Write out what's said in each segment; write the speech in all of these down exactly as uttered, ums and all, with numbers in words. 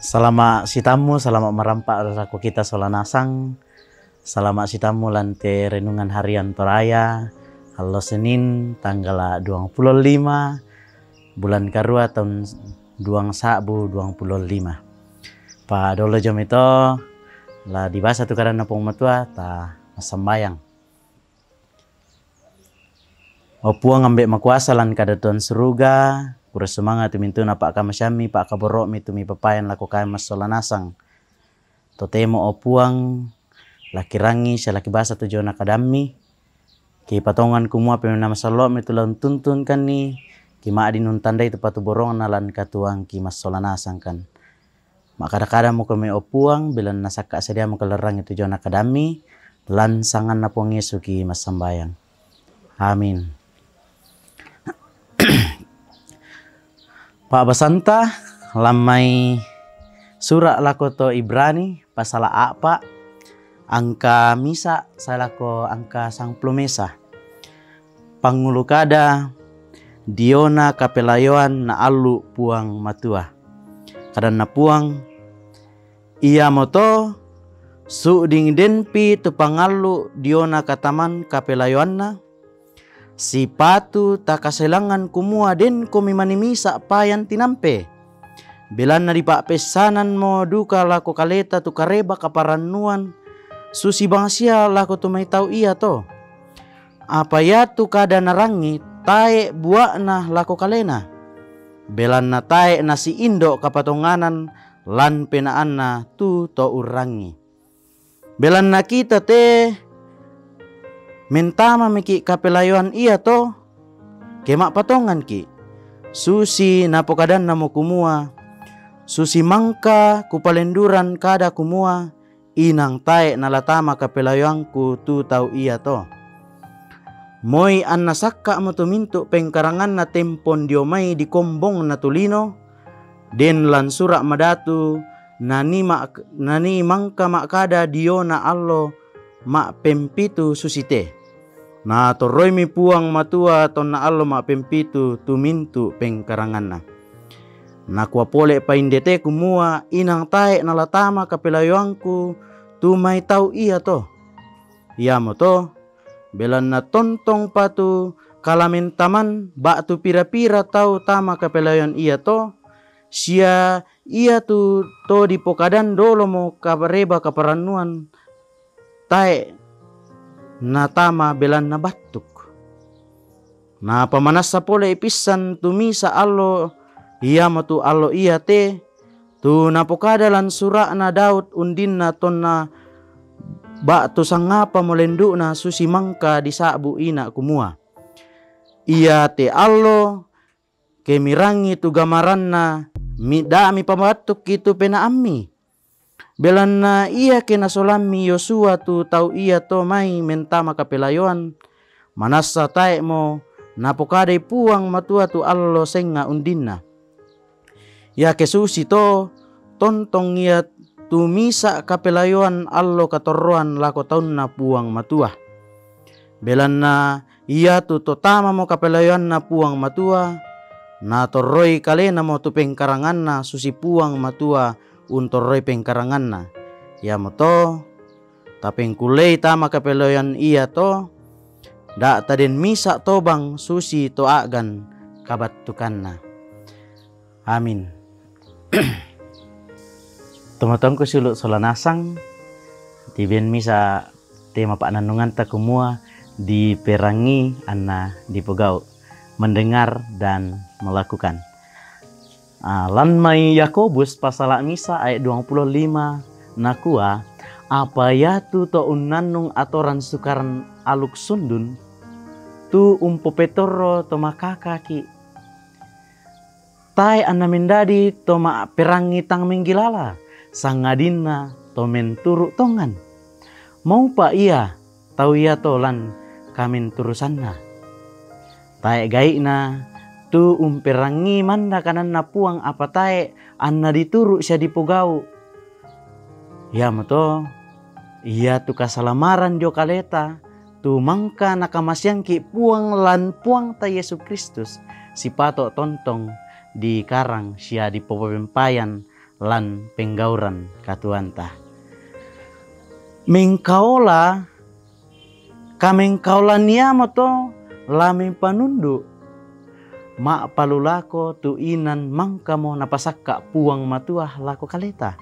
Salama' sitammu, salama' marampa' lako kita sola nasang. Salama' sitammu lan te renungan harian Toraya, allo Senin, tanggala' duangpulo lima, bulan karua, taun duang sa'bu duangpulo lima. Padolo jami to, la dibasa tu kadanNa Puang Matua, ta massambayang. O Puang, Ambe' makuasa lan kadatuan suruga, pura sumanga' tu mintuna pa'kamasiamMi, pa'kaboro'Mi tu mipapayan lako kami massola nasang. Totemo, o Puang, la kirangi sia la kibasa tu jona kadamMi. Kipatongan kumua pemena masallo'Mi tu la untuntunkanni, kima'din untandai tu patuborongna lan katuoangki massola nasangkan. Ma'kada-kada mako mai, o Puang, belanna sakka' sadiamo kalerrangi tu jona kadamMi, lan sanganNa Puang Yesu ki massambayang. Amin. Pa'basanta lan mai sura' lako to Ibrani, pasala' a'pa', angka misa' sae lako angka sangpulo mesa. Pangngulu kada, diona kapelayoan naallu' Puang Matua. KadanNa Puang, iamoto, su'ding denpi tu pangallu' diona kataman kapelayoanna, sipatu takaselangan kumua denko mimani misa' payan tinampe. Belanna dipa'peissananmo duka lako kaleta tu kareba kaparannuan, susi bangsia lako tu mai tau iato. Apa iatu kada narangi tae' bua'na lako kalena, belanna tae' nasiindo' kapatonganan lan penaanna tu to urrangi. Belanna kita te mentamamiki' kapelayoan iato, ke ma'patonganki', susi napokadannamo kumua, susi mangka kupalenduran kada kumua, inang tae' nala tama kapelayoangku tu tau iato. Moi anna sakka'mo tu mintu' pengkaranganna tempon dio mai dikombongna tu lino, den lan sura' madatu, nani ma-, nani mangka ma'kada diona allo ma'pempitu susite. Natorroimi Puang Matua tonna allo ma'pempitu tu mintu' pengkaranganna. Nakua pole' painde te kumua, inang tae' nala tama kapelayoangku tu mai tau iato. Iamoto, belanna tontongpa tu kalamentaman ba'tu pira-pira tau tama kapelayoan iato, sia iatu to dipokadan dolomo kareba kaparannuan, tae' natama belanna battuk. Napamanassa pole'i pissan tu misa' allo, iamotu allo iate, tu napokada lan sura'na Daud undinna tonna ba'tu sangapamo lendu'na susi mangka disa'bu' ina' kumua, iate allo, ke mirangi tu gamaranna, mi-, da' mipabattukki tu penaammi. Belanna iake nasolammi Yosua tu tau iato mai mentama kapelayoan, manassa tae'mo napokadai Puang Matua tu allo senga' undinna. Iake susito, tontong ia tu misa' kapelayoan allo katorroan lako taunNa Puang Matua. Belanna iatu to tamamo kapelayoanNa Puang Matua, natorroi kalenamo tu pengkaranganna susi Puang Matua untorroi pengkaranganna. Iamoto, tapengkullei tama kapelayoan iato, da' taden misa' tobang susi to a'gan kabattukanna. Amin. Tomatoangku siulu' sola nasang, tiben misa' tema pa'nannunganta kumua diperangi anna dipogau', mendengar dan melakukan. Ah, lan mai Yakobus pasala' misa' ayat duangpulo lima nakua, apa iatu to unnannung atoran Sukaran Aluk Sundun, tu umpopetorro to makakaki', tae' anna mendadi to ma'perangi tang menggilala, sangadinna to menturu' tongan. Maupa' ia tau iato lan kamenturusanna. Tae' gai'na tu umperangi manda kananNa Puang apa tae' anna dituru' sia dipogau'. Iamoto, iatu kasalamaran dio kaleta, tu mangka nakamaseangki' Puang lan Puangta Yesu Kristus, sipato' tontong dikarang sia dipopabempayan lan penggauran katuoanta. Mengkaola, kamengkaolan iamoto la mempanundu', ma'palulako tu inan mangkamo napasakka' Puang Matua lako kaleta.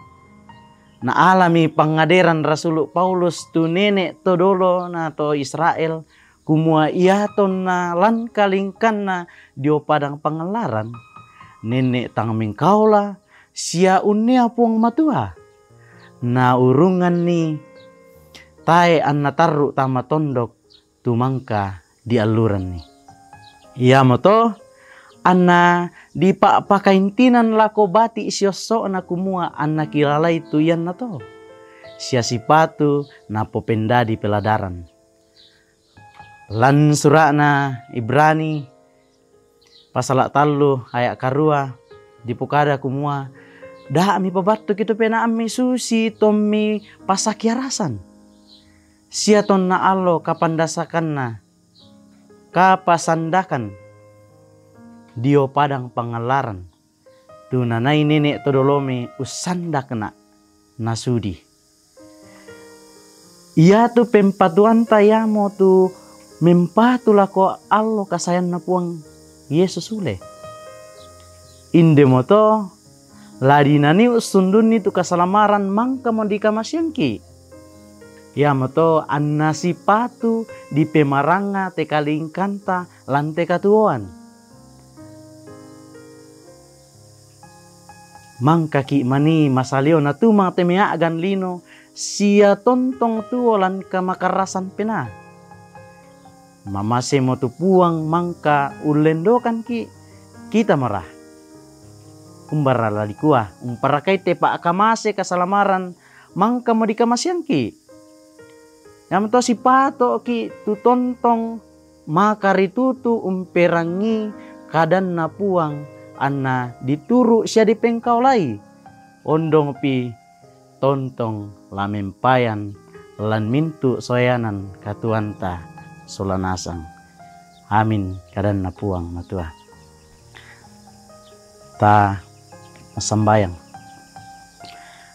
Naalami pangngaderan rasulu' Paulus tu nene' to dolo na to Israel, kumua iatonna lan kalingkanna dio padang pangallaran, nene' tang mengkaola sia unnea Puang Matua, naurunganni tae' anna tarru' tama tondok tu mangka dialluranni. Iamoto anna dipa'pakaintinan lako bati' siosso'na kumua anna kilalai tu iannato, sia sipatu napopendadi peladaran. Lan sura'na Ibrani, pasala' tallu aya' karua, dipokada kumua, "Da' mipabattuki tu penaammi susi tommi passakiarasan, sia tonna allo kapandasakanna, kapasandakan dio padang pangallaran, tu nanai nene' to dolomi ussandakna' nasudi." Iatu pempatuanta iamo tu mempatu lako allo kasaeanna Puang Yesus ule. Indemoto, la dinanii ussundunni tu kasalamaran mangkamo dikamasiangki'. Iamoto anna sipatu dipemaranga te kalingkanta lan te katuoan. Mangkaki' manii masalio natumang te mea'gan lino sia tontong tuo lan kamakarrasan penaa. Mamasemo tu Puang mangka ullendokanki', kita mora? Umbara la dikua, umparakai te pa'kamase kasalamaran mangkamo dikamasiangki'? Iamoto sipato'ki' tu tontong makaritutu umperangii kadanna Puang anna dituru' sia dipengkaolai, ondongpi tontong la mempayan lan mintu' soeanan katuoanta sola nasang. Amin, kadanna Puang Matua. Ta massambayang.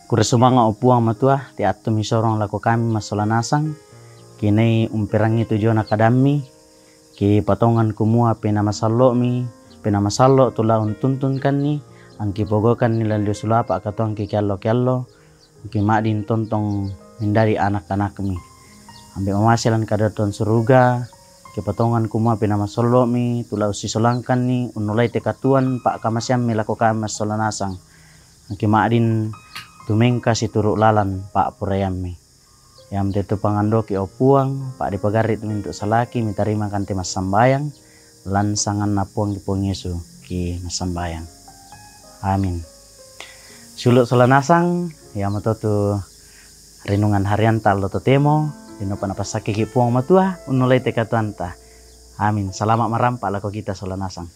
Kurre sumanga', o Puang Matua, te attu misorong lako kami massola nasang, kinai umperangi tu diona kadammi, kipatongan kumua penaa masallo'mi, penaa masallo' tu la untuntunkanni, angki pogokanni lan dio sulapa' katuoangki kiallo-kiallo, angki ma'din tontong mendadi anak-anakmi. Ambe' mamase lan Kadaton Suruga, kipatongan kumua penaa masallo'mi, tu la ussisolangkanni, unnolai te katuoan pa'kamaseammi lako kami massola nasang. Angki ma'din tumengka situru' lalan pa'poraiammi. Iam te tu pangandoki, o Puang, pa'dipagarri' tu mintu' salaki, mitarimakan te massambayang, lan sanganna Puang, Puang Yesu ki massambayang. Amin. Siulu' sola nasang, iamoto tu renungan harianta allo totemo, dennoupa napassakkeki' Puang Matua, unnolai te katuoanta. Amin. Salama' marampa' lako kita sola nasang.